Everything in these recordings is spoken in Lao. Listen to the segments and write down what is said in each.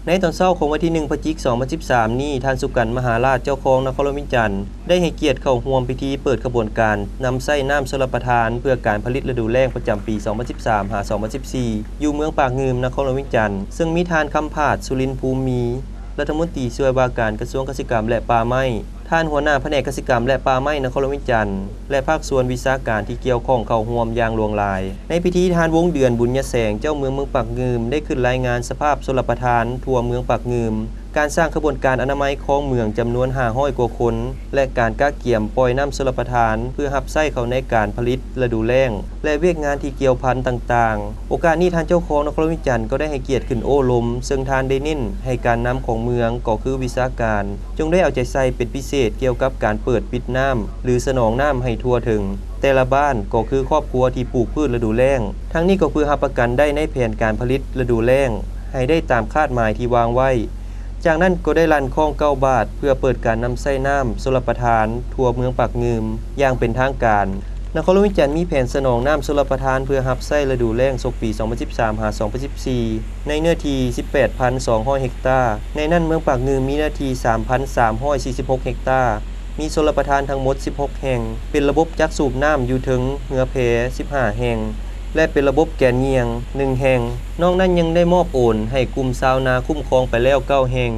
ໃນຕອນເຊົ້າຂອງວັນທີໜຶ່ງ ພະຈິກ ສອງພັນສິບສາມນີ້, ທ່ານ ສຸກັນ ມະຫາລາດ ເຈົ້າຄອງນະຄອນຫຼວງວຽງຈັນ ໄດ້ໃຫ້ກຽດເຂົ້າຮ່ວມພິທີເປີດຂະບວນການນຳໃຊ້ນ້ຳຊົລະປະທານ ເພື່ອການຜະລິດລະດູແລ້ງປະຈຳປີ ສອງພັນສິບສາມ ຫາ ສອງພັນສິບສີ່ ຢູ່ເມືອງປາກງື່ມ ນະຄອນຫຼວງວຽງຈັນ, ເຊິ່ງມີທ່ານ ຄຳຜາດ ສຸລິນພູມມີ ລັດຖະມົນຕີຊ່ວຍວ່າການກະຊວງກະສິກຳ ແລະ ປ່າໄມ້, ທ່ານຫົວໜ້າພະແນກກະສິກຳ ແລະ ປ່າໄມ້ນະຄອນຫຼວງວຽງຈັນ ແລະ ພາກສ່ວນວິຊາການທີ່ກ່ຽວຂ້ອງເຂົ້າຮ່ວມຢ່າງຫຼວງຫຼາຍ. ໃນພິທີ, ທ່ານ ວົງເດືອນ ບຸນຍະແສງ ເຈົ້າເມືອງເມືອງປາກງື່ມ ໄດ້ຂຶ້ນລາຍງານສະພາບຊົລະປະທານທົ່ວເມືອງປາກງື່ມ, ການສ້າງຂະບວນການອະນາໄມຄອງເມືອງຈຳນວນຫ້າຮ້ອຍກວ່າຄົນ ແລະ ການກະກຽມປ່ອຍນ້ຳຊົລະປະທານເພື່ອຮັບໃຊ້ເຂົ້າໃນການຜະລິດລະດູແລ້ງ ແລະ ວຽກງານທີ່ກ່ຽວພັນຕ່າງໆ. ໂອກາດນີ້, ທ່ານເຈົ້າຄອງນະຄອນຫຼວງວຽງຈັນກໍໄດ້ໃຫ້ກຽດຂຶ້ນໂອ້ລົມ, ເຊິ່ງທ່ານໄດ້ເນັ້ນໃຫ້ການນຳຂອງເມືອງ, ກໍຄືວິຊາການ, ຈົ່ງໄດ້ເອົາໃຈໃສ່ເປັນພິເສດກ່ຽວກັບການເປີດປິດນ້ຳ ຫຼື ສະໜອງນ້ຳໃຫ້ທົ່ວເຖິງແຕ່ລະບ້ານ, ກໍຄືຄອບຄົວທີ່ປູກພືດລະດູແລ້ງ. ທັງນີ້ກໍເພື່ອຮັບປະກັນໄດ້ໃນແຜນການຜະລິດລະດູແລ້ງ ໃຫ້ໄດ້ຕາມຄາດໝາຍທີ່ວາງໄວ້. ຈາກນັ້ນກໍໄດ້ລັ່ນຄ້ອງເກົ້າບາດ ເພື່ອເປີດການນຳໃຊ້ນ້ຳຊົລະປະທານທົ່ວເມືອງປາກງື່ມຢ່າງເປັນທາງການ. ນະຄອນຫຼວງວຽງຈັນມີແຜນສະໜອງນ້ຳຊົລະປະທານເພື່ອຮັບໃຊ້ລະດູແລ້ງສົກປີ ສອງພັນສິບສາມ ຫາ ສອງພັນສິບສີ່ ໃນເນື້ອທີ່ ສິບແປດພັນສອງຮ້ອຍເຮັກຕາ. ໃນນັ້ນເມືອງປາກງື່ມມີເນື້ອທີ່ ສາມພັນສາມຮ້ອຍສີ່ສິບຫົກເຮັກຕາ, ມີຊົລະປະທານທັງໝົດ ສິບຫົກແຫ່ງ, ເປັນລະບົບຈັກສູບນ້ຳຢູ່ເທິງເຮືອແພ ສິບຫ້າແຫ່ງ ແລະ ເປັນລະບົບແກນຍ່ຽງ ໜຶ່ງແຫ່ງ. ນອກນັ້ນຍັງໄດ້ມອບໂອນໃຫ້ກຸ່ມຊາວນາຄຸ້ມຄອງໄປແລ້ວ ເກົ້າແຫ່ງ.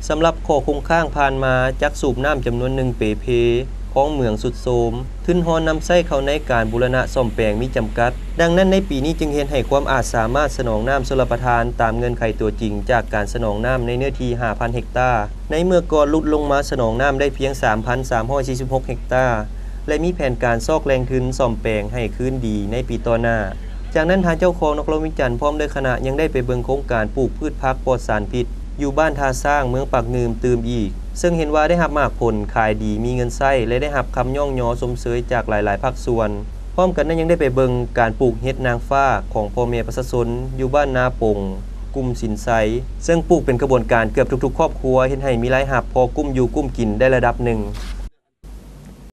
ສຳລັບຂໍ້ຄົງຄ້າງຜ່ານມາ, ຈັກສູບນ້ຳຈຳນວນໜຶ່ງເປເພ, ຄອງເມືອງຊຸດໂຊມ, ທຶນຮອນນຳໃຊ້ເຂົ້າໃນການບູລະນະສ້ອມແປງມີຈຳກັດ. ດັ່ງນັ້ນໃນປີນີ້ຈຶ່ງເຮັດໃຫ້ຄວາມອາດສາມາດສະໜອງນ້ຳຊົລະປະທານຕາມເງື່ອນໄຂຕົວຈິງຈາກການສະໜອງນ້ຳໃນເນື້ອທີ່ ຫ້າພັນເຮັກຕາ. ໃນເມື່ອກ່ອນຫຼຸດລົງມາສະໜອງນ້ຳໄດ້ພຽງ ສາມພັນສາມຮ້ອຍສີ່ສິບຫົກເຮັກຕາ ແລະ ມີແຜນການຊອກແຫຼ່ງທຶນສ້ອມແປງໃຫ້ຄືນດີໃນປີຕໍ່ໜ້າ. ຈາກນັ້ນທ່ານເຈົ້າຄອງນະຄອນຫຼວງວຽງຈັນ ພ້ອມດ້ວຍຄະນະ ຍັງໄດ້ໄປເບິ່ງໂຄງການປູກພືດຜັກປອດສານພິດ ຢູ່ບ້ານທ່າຊ້າງ ເມືອງປາກງື່ມຕື່ມອີກ, ເຊິ່ງເຫັນວ່າໄດ້ຮັບໝາກຜົນຂາຍດີ ມີເງິນໃຊ້ ແລະ ໄດ້ຮັບຄຳຍ້ອງຍໍຊົມເຊີຍຈາກຫຼາຍໆພາກສ່ວນ. ພ້ອມກັນນັ້ນຍັງໄດ້ໄປເບິ່ງການປູກເຫັດນາງຟ້າຂອງພໍ່ແມ່ປະຊາຊົນຢູ່ບ້ານນາປົງ ກຸ່ມສິນໄຊ, ເຊິ່ງປູກເປັນຂະບວນການເກືອບທຸກໆຄອບຄົວ, ເຮັດໃຫ້ມີລາຍຮັບພໍກຸ້ມຢູ່ກຸ້ມກິນໄດ້ລະດັບໜຶ່ງ.